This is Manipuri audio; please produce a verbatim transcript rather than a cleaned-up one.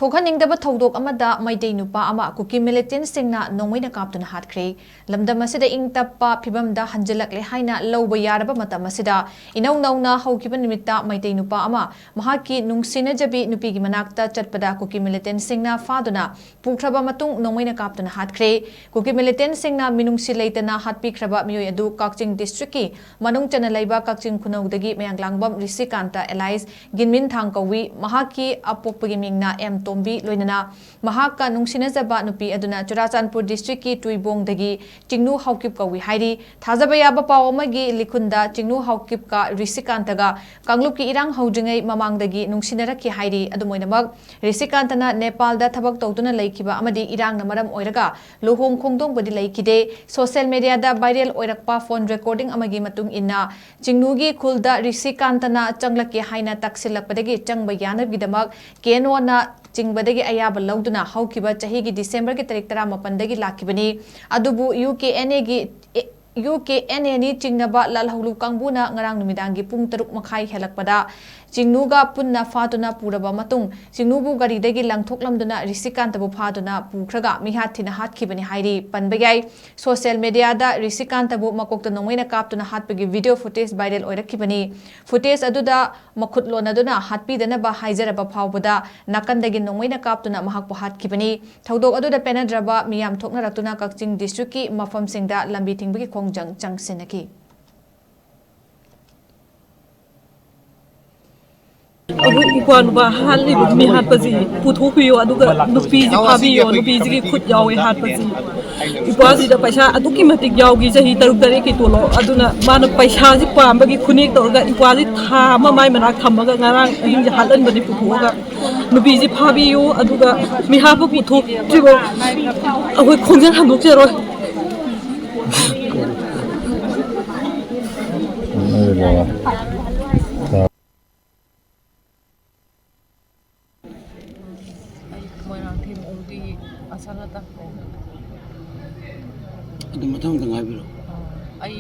ꯊꯣꯛꯍꯟꯅꯤꯡꯗꯕ ꯊꯧꯗꯣꯛ ꯑꯃꯗ ꯃꯩꯇꯩ ꯅꯨꯄꯥ ꯑꯃ ꯀꯨꯀꯤ ꯃꯤꯂꯤꯇꯦꯟꯠꯁꯤꯡꯅ ꯅꯣꯡꯃꯩꯅ ꯀꯥꯞꯇꯨꯅ ꯍꯥꯠꯈ꯭ꯔꯦ꯫ ꯂꯝꯗꯝ ꯑꯁꯤꯗ ꯏꯪ ꯇꯞꯄ ꯐꯤꯕꯝꯗ ꯍꯟꯖꯤꯜꯂꯛꯂꯦ ꯍꯥꯏꯅ ꯂꯧꯕ ꯌꯥꯔꯕ ꯃꯇꯝ ꯑꯁꯤꯗ, ꯏꯅꯧ ꯅꯧꯅ ꯍꯧꯈꯤꯕ ꯅꯨꯃꯤꯠꯇ ꯃꯩꯇꯩ ꯅꯨꯄꯥ ꯑꯃ ꯃꯍꯥꯛꯀꯤ ꯅꯨꯡꯁꯤꯅꯖꯕꯤ ꯅꯨꯄꯤꯒꯤ ꯃꯅꯥꯛꯇ ꯆꯠꯄꯗ ꯀꯨꯀꯤ ꯃꯤꯂꯤꯇꯦꯟꯠꯁꯤꯡꯅ ꯐꯥꯗꯨꯅ ꯄꯨꯈ꯭ꯔꯕ ꯃꯇꯨꯡ ꯅꯣꯡꯃꯩꯅ ꯀꯥꯞꯇꯨꯅ ꯍꯥꯠꯈ꯭ꯔꯦ꯫ ꯀꯨꯀꯤ ꯃꯤꯂꯤꯇꯦꯟꯠꯁꯤꯡꯅ ꯃꯤꯅꯨꯡꯁꯤ ꯂꯩꯇꯅ ꯍꯥꯠꯄꯤꯈ꯭ꯔꯕ ꯃꯤꯑꯣꯏ ꯑꯗꯨ ꯀꯛꯆꯤꯡ ꯗꯤꯁꯇ꯭ꯔꯤꯛꯀꯤ ꯃꯅꯨꯡ ꯆꯟꯅ ꯂꯩꯕ ꯀꯛꯆꯤꯡ ꯈꯨꯅꯧꯗꯒꯤ ꯃꯌꯥꯡꯂꯥꯡꯕꯝ ꯔꯤꯁꯤꯀꯥꯟꯇ ꯑꯦꯂꯥꯏꯁ ꯒꯤꯟꯃꯤꯟꯊꯥꯡ ꯀꯧꯏ꯫ ꯃꯍꯥꯛꯀꯤ ꯑꯄꯣꯛꯄꯒꯤ ꯃꯤꯡꯅ ꯑꯦꯝ ꯇꯣꯝꯕꯤ ꯂꯣꯏꯅꯅ ꯃꯍꯥꯛꯀ ꯅꯨꯡꯁꯤꯅꯖꯕ ꯅꯨꯄꯤ ꯑꯗꯨꯅ ꯆꯨꯔꯥꯆꯥꯟꯄꯨꯔ ꯗꯤꯁꯇ꯭ꯔꯤꯛꯀꯤ ꯇꯨꯏꯕꯣꯡꯗꯒꯤ ꯆꯤꯡꯅꯨ ꯍꯥꯎꯀꯤꯞ ꯀꯧꯏ ꯍꯥꯏꯔꯤ꯫ ꯊꯥꯖꯕ ꯌꯥꯕ ꯄꯥꯎ ꯑꯃꯒꯤ ꯂꯤꯈꯨꯟꯗ ꯆꯤꯡꯅꯨ ꯍꯥꯎꯀꯤꯞꯀ ꯔꯤꯁꯤꯀꯥꯟꯇꯒ ꯀꯥꯡꯂꯨꯞꯀꯤ ꯏꯔꯥꯡ ꯍꯧꯗ꯭ꯔꯤꯉꯩ ꯃꯃꯥꯡꯗꯒꯤ ꯅꯨꯡꯁꯤꯅꯔꯛꯈꯤ ꯍꯥꯏꯔꯤ꯫ ꯑꯗꯨꯝ ꯑꯣꯏꯅꯃꯛ, ꯔꯤꯁꯤꯀꯥꯟꯇꯅ ꯅꯦꯄꯥꯜꯗ ꯊꯕꯛ ꯇꯧꯗꯨꯅ ꯂꯩꯈꯤꯕ ꯑꯃꯗꯤ ꯏꯔꯥꯡꯅ ꯃꯔꯝ ꯑꯣꯏꯔꯒ ꯂꯨꯍꯣꯡ ꯈꯣꯡꯗꯣꯡꯕꯗꯤ ꯂꯩꯈꯤꯗꯦ꯫ ꯁꯣꯁꯤꯌꯦꯜ ꯃꯤꯗꯤꯌꯥꯗ ꯚꯥꯏꯔꯦꯜ ꯑꯣꯏꯔꯛꯄ ꯐꯣꯟ ꯔꯦꯀꯣꯔꯗꯤꯡ ꯑꯃꯒꯤ ꯃꯇꯨꯡ ꯏꯟꯅ, ꯆꯤꯡꯅꯨꯒꯤ ꯈꯨꯜꯗ ꯔꯤꯁꯤꯀꯥꯟꯇꯅ ꯆꯪꯂꯛꯀꯦ ꯍꯥꯏꯅ ꯇꯛꯁꯤꯜꯂꯛꯄꯗꯒꯤ ꯆꯪꯕ ꯌꯥꯅꯕꯒꯤꯗꯃꯛ ꯀꯦꯅꯣꯅ ꯆꯤꯡꯕꯗꯒꯤ ꯑꯌꯥꯕ ꯂꯧꯗꯨꯅ ꯍꯧꯈꯤꯕ ꯆꯍꯤꯒꯤ ꯗꯤꯁꯦꯝꯕꯔꯒꯤ ꯇꯥꯔꯤꯛ ꯇꯔꯥꯃꯥꯄꯟꯗꯒꯤ ꯂꯥꯛꯈꯤꯕꯅꯤ꯫ ꯑꯗꯨꯕꯨ ꯌꯨ ꯀꯦ ꯑꯦꯟ ꯑꯦꯒꯤ, ꯑꯦ, ꯌꯨ ꯀꯦ ꯑꯦꯟ ꯑꯦꯅꯤ ꯆꯤꯡꯅꯕ ꯂꯥꯜꯍꯧꯂꯨ ꯀꯥꯡꯕꯨꯅ ꯉꯔꯥꯡ ꯅꯨꯃꯤꯗꯥꯡꯒꯤ ꯄꯨꯡ ꯇꯔꯨꯛ ꯃꯈꯥꯏ ꯍꯦꯜꯂꯛꯄꯗ ꯆꯤꯡꯅꯨꯒ ꯄꯨꯟꯅ ꯐꯥꯗꯨꯅ ꯄꯨꯔꯕ ꯃꯇꯨꯡ, ꯆꯤꯡꯅꯨꯕꯨ ꯒꯥꯔꯤꯗꯒꯤ ꯂꯪꯊꯣꯛꯂꯝꯗꯨꯅ ꯔꯤꯁꯤꯀꯥꯟꯇꯕꯨ ꯐꯥꯗꯨꯅ ꯄꯨꯈ꯭ꯔꯒ ꯃꯤꯍꯥꯠ ꯊꯤꯅ ꯍꯥꯠꯈꯤꯕꯅꯤ ꯍꯥꯏꯔꯤ꯫ ꯄꯟꯕ ꯌꯥꯏ, ꯁꯣꯁꯤꯌꯦꯜ ꯃꯤꯗꯤꯌꯥꯗ ꯔꯤꯁꯤꯀꯥꯟꯇꯕꯨ ꯃꯀꯣꯛꯇ ꯅꯣꯡꯃꯩꯅ ꯀꯥꯞꯇꯨꯅ ꯍꯥꯠꯄꯒꯤ ꯚꯤꯗꯤꯑꯣ ꯐꯨꯇꯦꯖ ꯚꯥꯏꯔꯦꯜ ꯑꯣꯏꯔꯛꯈꯤꯕꯅꯤ꯫ ꯐꯨꯇꯦꯖ ꯑꯗꯨꯗ ꯃꯈꯨꯠ ꯂꯣꯟꯅꯗꯨꯅ ꯍꯥꯠꯄꯤꯗꯅꯕ ꯍꯥꯏꯖꯔꯕ ꯐꯥꯎꯕꯗ ꯅꯥꯀꯟꯗꯒꯤ ꯅꯣꯡꯃꯩꯅ ꯀꯥꯞꯇꯨꯅ ꯃꯍꯥꯛꯄꯨ ꯍꯥꯠꯈꯤꯕꯅꯤ꯫ ꯊꯧꯗꯣꯛ ꯑꯗꯨꯗ ꯄꯦꯟꯅꯗ꯭ꯔꯕ ꯃꯤꯌꯥꯝ ꯊꯣꯛꯅꯔꯛꯇꯨꯅ ꯀꯛꯆꯤꯡ ꯗꯤꯁꯇ꯭ꯔꯤꯛꯀꯤ ꯃꯐꯝꯁꯤꯡꯗ ꯂꯝꯕꯤ ꯊꯤꯡꯕꯒꯤ ꯈꯣꯡꯖꯪ ꯆꯪꯁꯤꯟꯅꯈꯤ꯫ ꯑꯩꯈꯣꯏ ꯏꯄ꯭ꯋꯥ ꯅꯨꯄꯥ ꯍꯥꯠꯂꯤꯕ ꯃꯤ ꯍꯥꯠꯄꯁꯤ ꯄꯨꯊꯣꯛꯄꯤꯌꯣ, ꯑꯗꯨꯒ ꯅꯨꯄꯤꯁꯤ ꯐꯥꯕꯤꯌꯣ, ꯅꯨꯄꯤꯁꯤꯒꯤ ꯈꯨꯠ ꯌꯥꯎꯋꯦ ꯍꯥꯠꯄꯁꯤ꯫ ꯏꯄ꯭ꯋꯥꯁꯤꯗ ꯄꯩꯁꯥ ꯑꯗꯨꯛꯀꯤ ꯃꯇꯤꯛ ꯌꯥꯎꯈꯤ, ꯆꯍꯤ ꯇꯔꯨꯛ ꯇꯔꯦꯠꯀꯤ ꯇꯣꯂꯣꯞ꯫ ꯑꯗꯨꯅ ꯃꯥꯅ ꯄꯩꯁꯥꯁꯤ ꯄꯥꯝꯕꯒꯤ ꯈꯨꯅꯦꯛ ꯇꯧꯔꯒ ꯏꯄ꯭ꯋꯥꯁꯤ ꯊꯥ ꯑꯃ ꯃꯥꯏ ꯃꯅꯥꯛ ꯊꯝꯃꯒ ꯉꯔꯥꯡ ꯑꯍꯤꯡꯁꯦ ꯍꯥꯠꯍꯟꯕꯅꯤ ꯄꯨꯊꯣꯛꯑꯒ꯫ ꯅꯨꯄꯤꯁꯤ ꯐꯥꯕꯤꯌꯨ, ꯑꯗꯨꯒ ꯃꯤ ꯍꯥꯠꯄ ꯄꯨꯊꯣꯛꯇ꯭ꯔꯤꯕ ꯑꯩꯈꯣꯏ ꯈꯣꯡꯖꯪ ꯍꯟꯗꯣꯛꯆꯔꯣꯏ꯫ ꯑꯩ ꯃꯣꯏꯔꯥꯡꯊꯦꯝ ꯑꯣꯡꯕꯤ ꯑꯁꯥ ꯂꯇꯥ꯫ ꯑꯗꯨ ꯃꯊꯪ ꯑꯝꯇꯪ ꯍꯥꯏꯕꯤꯔꯛꯑꯣ꯫ ꯑꯩ